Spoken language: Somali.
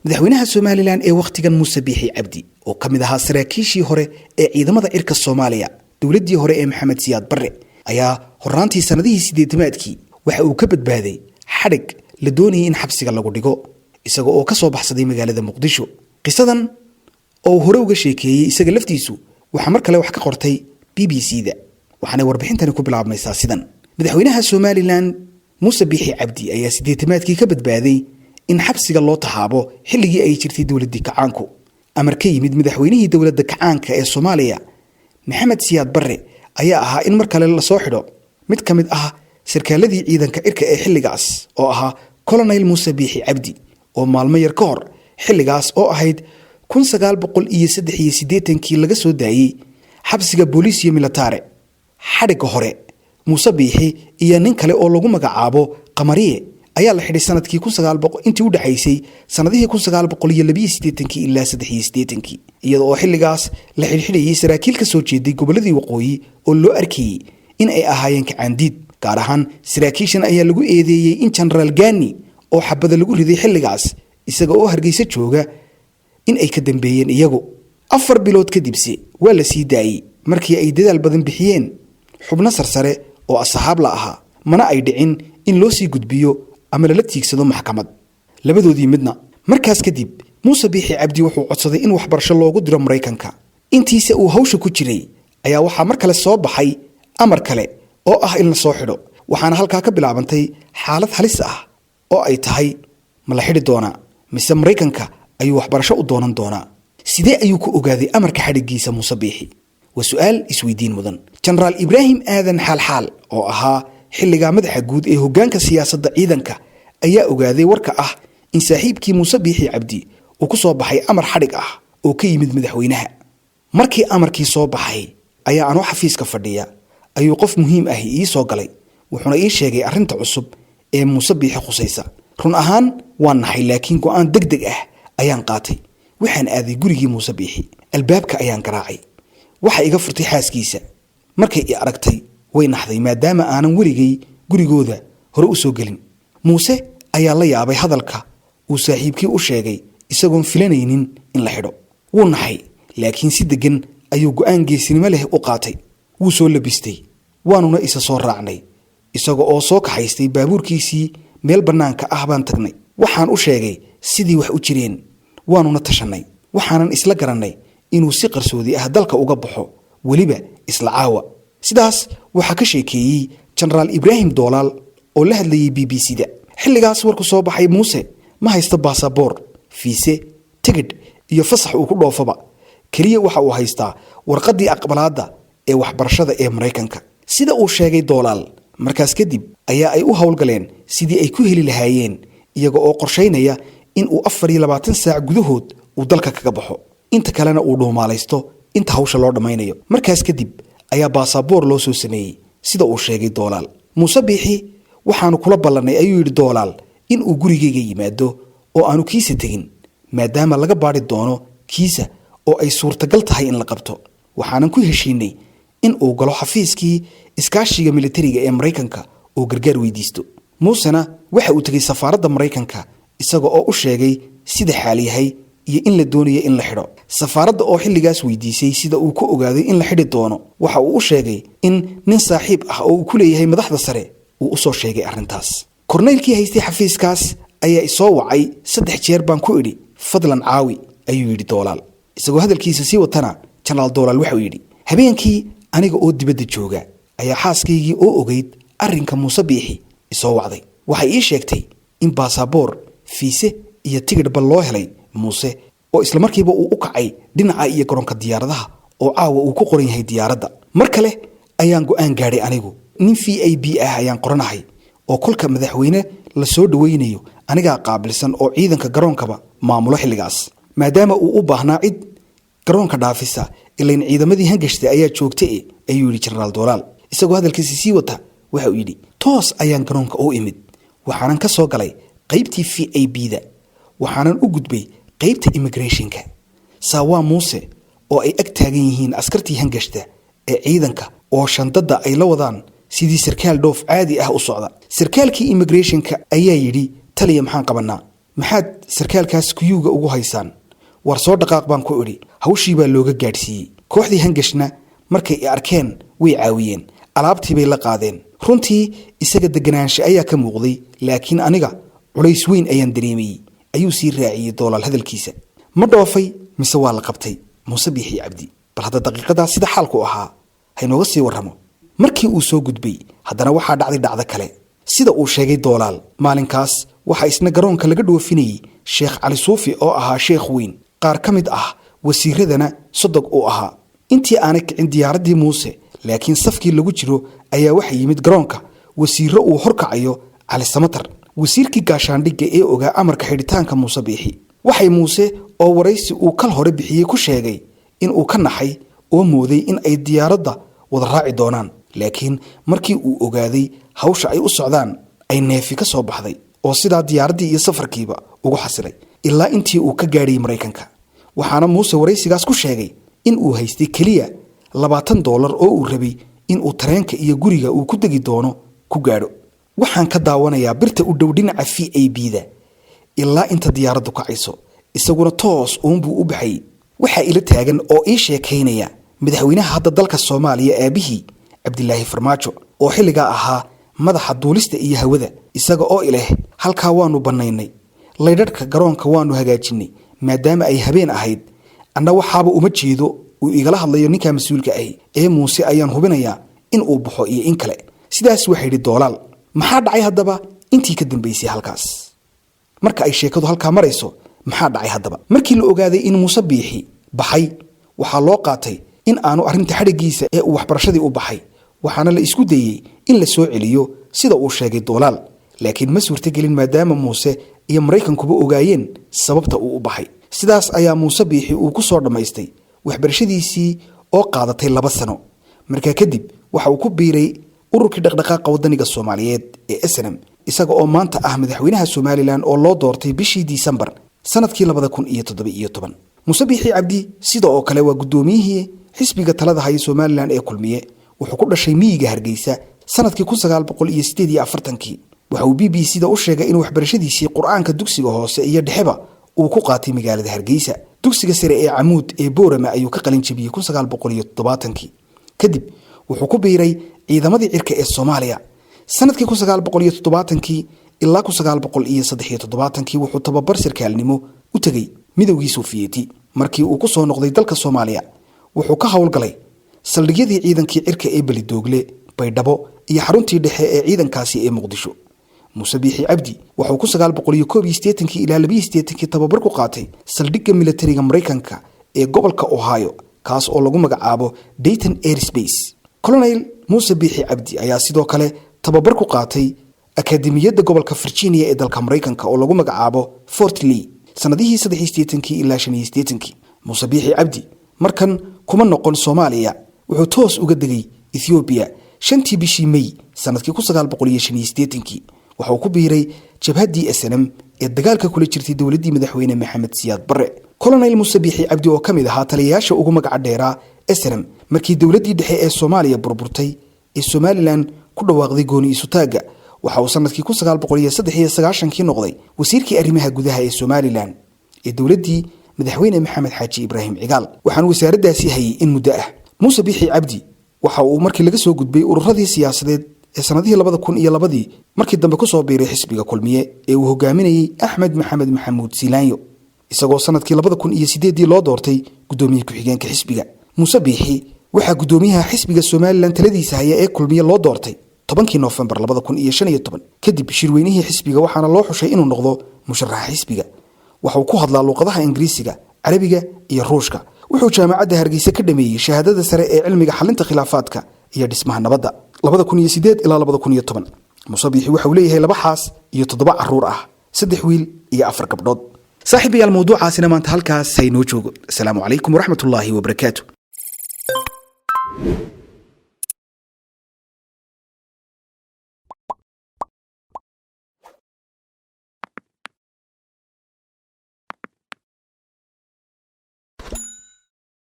Madaxweynaha Somaliland ee wakhtigan, Muuse Biixi Cabdi, oo ka mid ahaa saraakiishii hore ee ciidamada cirka Soomaaliya dowladdii hore ee Maxamed Siyaad Barre, ayaa horraantii sannadihii 80-aadkii waxa uu ka badbaaday xadhig la doonayay in xabsiga lagu dhigo, isaga oo ka soo baxsaday magaalada Muqdisho. Qisadan oo hore uga sheekeeyey isaga laftiisu waxaa mar kale wax ka qortay BBC-da, waxaanay warbixintani ku bilaabmaysaa sidan: Madaxweynaha Somaliland Muuse Biixi Cabdi ayaa 80-aadkii ka badbaaday in xabsiga loo taxaabo xilligii ay jirtay dowladdii kacaanku. Amar ka yimid madaxweynihii dowladda kacaanka ee Soomaaliya, Maxamed Siyaad Barre, ayaa ahaa in mar kale lasoo xidho mid ka mid ah sarkaaladii ciidanka cirka ee xilligaas, oo ahaa Colonel Muuse Biixi Cabdi, oo maalmo yar ka hor xilligaas oo ahayd 1983-kii laga soo daayey xabsiga Booliisiyo Militare. Xadhigga hore Muuse Biixi iyo nin kale oo lagu magacaabo Qamariye ayaa la xidhay sanadkii intii u dhexaysay sanadihii 1982-kii ilaa 83-kii, iyada oo xilligaas la xidhxidhayay saraakiil ka soo jeeday gobolladii waqooyi oo loo arkayey in ay ahaayeen kacaandiid. Gaar ahaan saraakiishan ayaa lagu eedeeyey in Jenaraal Gani oo xabada lagu riday xilligaas isaga oo Hargeysa jooga in ay ka dambeeyeen iyagu. 4 bilood kadibse waa la sii daayey markii ay dadaal badan bixiyeen xubno sarsare oo asxaab la ahaa, mana ay dhicin in loo sii gudbiyo ama lala tiigsado maxkamad labadoodii midna. Markaas kadib Muuse Biixi Cabdi wuxuu codsaday in waxbarasho loogu diro Maraykanka. Intiise uu hawsha ku jiray ayaa waxaa mar kale soo baxay amar kale oo ah in la soo xidho, waxaana halkaa ka bilaabantay xaalad halis ah oo ay tahay: ma la xidhi doonaa mise Maraykanka ayuu waxbarasho u doonan doonaa? Sidee ayuu ku ogaaday amarka xadhiggiisa Muuse Biixi? Waa su-aal isweydiin mudan. Jenaraal Ibraahim Aadan Xaalxaal, oo ahaa xilligaa madaxa guud ee hoggaanka siyaasadda ciidanka, ayaa ogaaday warka ah in saaxiibkii Muuse Biixi Cabdi uu ku soo baxay amar xadhig ah oo ka yimid madaxweynaha. "Markii amarkii soo baxay ayaa anoo xafiiska fadhiya ayuu qof muhiim ahi ii soo galay, wuxuuna ii sheegay arrinta cusub ee Muuse Biixi khusaysa. Run ahaan waan naxay, laakiin go'aan deg deg ah ayaan qaatay. Waxaan aaday gurigii Muuse Biixi. Albaabka ayaan garaacay. Waxa iga furtay xaaskiisa. Markay i aragtay way naxday, maadaama aanan weligay gurigooda hore u soo gelin. Muuse ayaa la yaabay hadalka uu saaxiibkii u sheegay, isagoon filanaynin in la xidho. Wuu naxay, laakiin si deggan ayuu go'aan geesinimo leh u qaatay. Wuu soo labistay, waanuna isa soo raacnay isaga oo soo kaxaystay baabuurkiisii. Meel bannaanka ah baan tagnay. Waxaan u sheegay sidii wax u jireen, waanuna tashannay. Waxaanan isla garannay inuu si qarsoodi ah dalka uga baxo, weliba isla caawa." Sidaas waxaa ka sheekeeyey Jenaraal Ibraahim Doolaal oo la hadlayay BBC-da. Xilligaas warku soo baxay Muuse ma haysto baasaboor, fiise, tigidh iyo fasax uu ku dhoofaba. Keliya waxa uu haystaa warqaddii aqbalaadda ee waxbarashada ee Maraykanka, sida uu sheegay Doolaal. Markaas kadib ayaa ay u howlgaleen sidii ay ku heli lahaayeen, iyaga oo qorshaynaya in uu 24 saac gudahood uu dalka kaga baxo, inta kalena uu dhuumaalaysto inta hawsha loo dhammaynayo. Markaas kadib ayaa baasaboor loo soo sameeyey, sida uu sheegay Doolaal. "Muuse Biixi waxaanu kula ballannay," ayuu yidhi Doolaal, "in uu gurigayga yimaado oo aanu kiisa tegin, maadaama laga baadhi doono kiisa oo ay suurtagal tahay in la qabto. Waxaanan ku heshiinay in uu galo xafiiskii iskaashiga militariga ee Maraykanka oo gargaar weydiisto. Muusena waxa uu tegey safaaradda Maraykanka, isaga oo u sheegay sida xaal yahay iyo in la doonayo in la xidho. Safaaradda oo xilligaas weydiisay sida uu ku ogaaday in la xidhi doono, waxa uu u sheegay in nin saaxiib ah oo uu ku leeyahay madaxda sare uu usoo sheegay arrintaas. Korneylkii haystay xafiiskaas ayaa isoo wacay. Saddex jeer baan ku idhi, 'Fadlan caawi,'" ayuu yidhi Doolaal. Isagoo hadalkiisa sii watana, Jenaraal Doolaal waxauu yidhi: "Habeenkii aniga oo dibadda jooga ayaa xaaskaygii oo ogeyd arrinka Muuse Biixi isoo wacday. Waxay ii sheegtay in baasaboor, fiise iyo tigidhba loo helay Muuse, oo islamarkiiba uu u kacay dhinaca iyo garoonka diyaaradaha, oo caawa uu ku qoran yahay diyaaradda. Mar kale ayaan go'aan gaadhay. Anigu nin VIP ah ayaan qoranahay, oo kolka madaxweyne la soo dhaweynayo anigaa qaabilsan oo ciidanka garoonkaba maamulo xilligaas. Maadaama uu u baahnaa cid garoonka dhaafisa, ilayn ciidamadii hangashta ayaa joogta e," ayuu yidhi Jenaraal Doolaal. Isagoo hadalkiisa sii wata waxa uu yidhi: "Toos ayaan garoonka u imid. Waxaanan ka soo galay qaybtii VIP-da, waxaanan u gudbay qaybta immigrationka. Saawaa Muuse oo ay ag taagan yihiin askartii hangashta ee ciidanka, oo shandadda ay la wadaan sidii sarkaal dhoof caadi ah u socda. Sarkaalkii immigrationka ayaa yidhi Taliya, maxaan qabannaa? Maxaad sarkaalkaas kuyuuga ugu haysaan? War soo dhaqaaq baan ku idhi. Hawshii baa looga gaadhsiiyey. Kooxdii hangashna markay i arkeen way caawiyeen, alaabtii bay la qaadeen. Runtii isaga deganaansha ayaa ka muuqday, laakiin aniga culays weyn ayaan dareemayey, ayuu sii raaciyey Doolaal hadalkiisa. Ma dhoofay mise waa la qabtay Muuse Biixi Cabdi? Bal hadda daqiiqadaas sida xaalku ahaa haynooga sii warramo. Markii uu soo gudbay haddana waxaa dhacday dhacdo kale. Sida uu sheegay Doolaal, maalinkaas waxaa isna garoonka laga dhoofinayey Sheekh Cali Suufi oo ahaa sheekh weyn, qaar ka mid ah wasiiradana sodog uu ahaa. Intii aanay kicin diyaaraddii Muuse, laakiin safkii lagu jiro, ayaa waxa yimid garoonka wasiirro uu horkacayo Cali Samatar, wasiirkii gaashaandhigga ee ogaa amarka xidhitaanka Muuse Biixi. Waxay Muuse oo waraysi uu kal hore bixiyey ku sheegay in uu ka naxay oo mooday in ay diyaaradda wada raaci doonaan, laakiin markii uu ogaaday hawsha ay u socdaan ay neefi ka soo baxday oo sidaa diyaaraddii iyo safarkiiba ugu xasilay ilaa intii uu ka gaadhayay Maraykanka. Waxaana Muuse waraysigaas ku sheegay in uu haystay keliya $20 oo uu rabay in uu tareenka iyo guriga uu ku degi doono ku gaadho. Waxaan ka daawanayaa birta u dhow dhinaca VIP-da ilaa inta diyaaraddu kacayso, isaguna toos uunbuu u baxayay. Waxaa ila taagan oo ii sheekaynaya madaxweynaha hadda dalka Soomaaliya aabihii, Cabdilaahi Farmaajo, oo xilligaa ahaa madaxa duulista iyo hawada, isaga oo ileh halkaa waanu bannaynay, laydhadhka garoonka waanu hagaajinnay maadaama ay habeen ahayd. Anna waxaaba uma jeedo uu igala hadlayo ninkaa mas-uulka ahi ee Muuse ayaan hubinayaa in uu baxo iyo in kale. Sidaas waxaa yidhi Doolaal. Maxaa dhacay haddaba intii ka dambaysay halkaas? Marka ay sheekadu halkaa marayso, maxaa dhacay haddaba? Markii la ogaaday in Muuse Biixi baxay, waxaa loo qaatay in aanu arrinta xadhiggiisa ee uu waxbarashadii u baxay, waxaana la isku dayey in la soo celiyo, sida uu sheegay Doolaal, laakiin ma suurtagelin maadaama Muuse iyo Maraykankuba ogaayeen sababta uu u baxay. Sidaas ayaa Muuse Biixi uu ku soo dhammaystay waxbarashadiisii oo qaadatay 2 sano. Markaa kadib waxa uu ku biiray ururkii Dhaqdhaqaaqa Wadaniga Soomaaliyeed ee SNM, isaga oo maanta ah madaxweynaha Somaliland oo loo doortay bishii Disembar sanadkii 2017. Muuse Biixi Cabdi sida oo kale waa guddoomiyihii xisbiga talada haya Somaliland ee Kulmiye. Wuxuu ku dhashay miyiga Hargeysa sanadkii 1948-kii. Waxa uu BBC da u sheegay in waxbarashadiisii Qur-aanka dugsiga hoose iyo dhexeba uu ku qaatay magaalada Hargeysa. Dugsiga sare ee Camuud ee Boorama ayuu ka qalin jabiyey 1970-kii. Kadib wuxuu ku biiray ciidamadii cirka ee Soomaaliya. Sanadkii 1970-kii ilaa 1973-kii wuxuu tababar sarkaalnimo u tegey Midowgii Sofiyeeti. Markii uu ku soo noqday dalka Soomaaliya, wuxuu ka howlgalay saldhigyadii ciidankii cirka ee Belidoogle, Baydhabo iyo xaruntii dhexe ee ciidankaasi ee Muqdisho. Muuse Biixi Cabdi wuxuu 1981-kii ilaa 82-kii tababar ku qaatay saldhigga militariga Maraykanka ee gobolka Ohio, kaas oo lagu magacaabo Dayton Airspace. Colonel Muuse Biixi Cabdi ayaa sidoo kale tababar ku qaatay akaademiyadda gobolka Virginia ee dalka Maraykanka oo lagu magacaabo Fort Lee sanadihii 83-kii ilaa 85-kii. Muuse Biixi Cabdi markan kuma noqon Soomaaliya, wuxuu toos uga degay Ethoobiya 5-tii bishii Mey sanadkii 1985-kii. Waxa uu ku biiray jabhaddii SNM ee dagaalka kula jirtay dowladdii madaxweyne Maxamed Siyaad Barre. Colonel Muuse Biixi Cabdi oo ka mid ahaa taliyayaasha ugu magaca dheeraa SNM, markii dowladdii dhexe ee Soomaaliya burburtay ee Somaliland ku dhawaaqday gooni isutaagga, waxa uu sanadkii 1993-kii noqday wasiirkii arrimaha gudaha ee Somaliland ee dowladdii madaxweyne Maxamed Xaaji Ibraahim Cigaal, waxaanu wasaaraddaasi hayay in muddo ah. Muuse Biixi Cabdi waxa uu markii laga soo gudbay ururadii siyaasadeed ee sanadihii 2002-dii markii dambe kusoo biiray xisbiga Kulmiye ee uu hogaaminayey Axmed Maxamed Maxamuud Silaanyo, isagoo sanadkii 2008-dii loo doortay guddoomiye ku-xigeenka xisbiga. Muuse Biixi waxaa guddoomiyaha xisbiga Somaliland taladiisa haya ee Kulmiye loo doortay 10-kii Noofembar 2015 kadib shirweynihii xisbiga, waxaana loo xushay inuu noqdo musharaxa xisbiga. Waxa uu ku hadlaa luuqadaha Ingiriisiga, Carabiga iyo Ruushka. Wuxuu Jaamacadda Hargeysa ka dhameeyey shahaadada sare ee cilmiga xalinta khilaafaadka iyo dhismaha nabadda 2008 ilaa 2010. Muuse Biixi waxa uu leeyahay laba xaas iyo toddoba caruur ah, saddex wiil iyo afar gabdhood. Saaxiibayaal, mawduucaasina maanta halkaas haynoo joogo. Asalaamu calaykum waraxmatullaahi wabarakaatu.